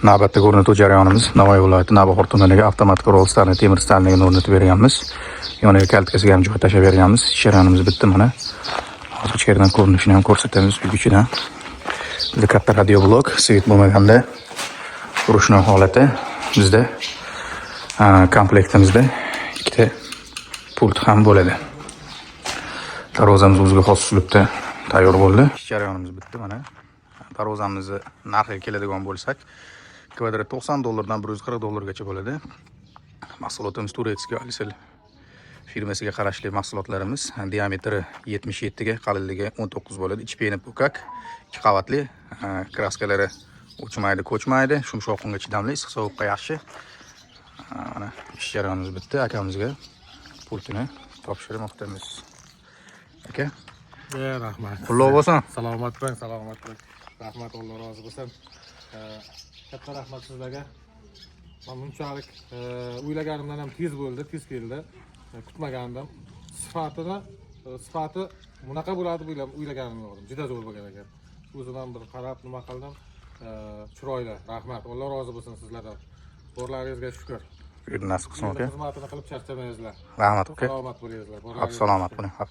Navbatdagi o'rnatuv jarayonimiz Navoiy viloyati Navbahor tumaniga avtomat Rolstarni temir stalligini o'rnatib berganmiz. Yoniga kalitkasiga ham joy tashlab berganmiz. Ish jarayonimiz bitdi mana. Hozir ichkaridan ko'rinishini ham ko'rsatamiz uy ichidan. Bizda katta radio blok, свет bo'lmaganda ручной holati bizda komplektimizda ikkita pult ham bo'ladi. Darvozamiz o'ziga xos uslubda tayyor bo'ldi. Ish jarayonimiz bitdi mana. Darvozamizni narxiga keladigan bo'lsak, kvadrat 90 dollardan 140 dollargacha bo'ladi. Mahsulotimiz турецкий Alisel firmasiga qarashli mahsulotlarimiz. Diametri 77 ga, qalinligi 19 bo'ladi. Ichi пеноплёнка, ikki qavatli, краска lari o'chmaydi, ko'chmaydi, shumshoqunga chidamli, issiq sovuqqa yaxshi. Mana ish jarayonimiz bitdi. Akamizga pultini topshirmoqdamiz. Aka, Rahmat. Qulluq bo'lsin. Salomat bo'ling, salomat bo'ling. Rahmat, Alloh rozi bo'lsin. Katta rahmat sizlarga. Man bunchalik o'ylaganimdan ham tez bo'ldi, tez keldi. Kutmagandim. Sifati bunaqa bo'ladi deb o'ylaganim yo'q edim. Juda zo'r bo'lgan ekan. O'zim ham bir qarab nima qildim. Chiroyli. Rahmat. Alloh rozi bo'lsin sizlardan. Borlaringizga shukur. Nasib qilsin, aka. Xizmatini qilib charchamaysizlar. Rahmat, aka. Salomat bo'lingizlar. Hop, salomat bo'ling. Hop.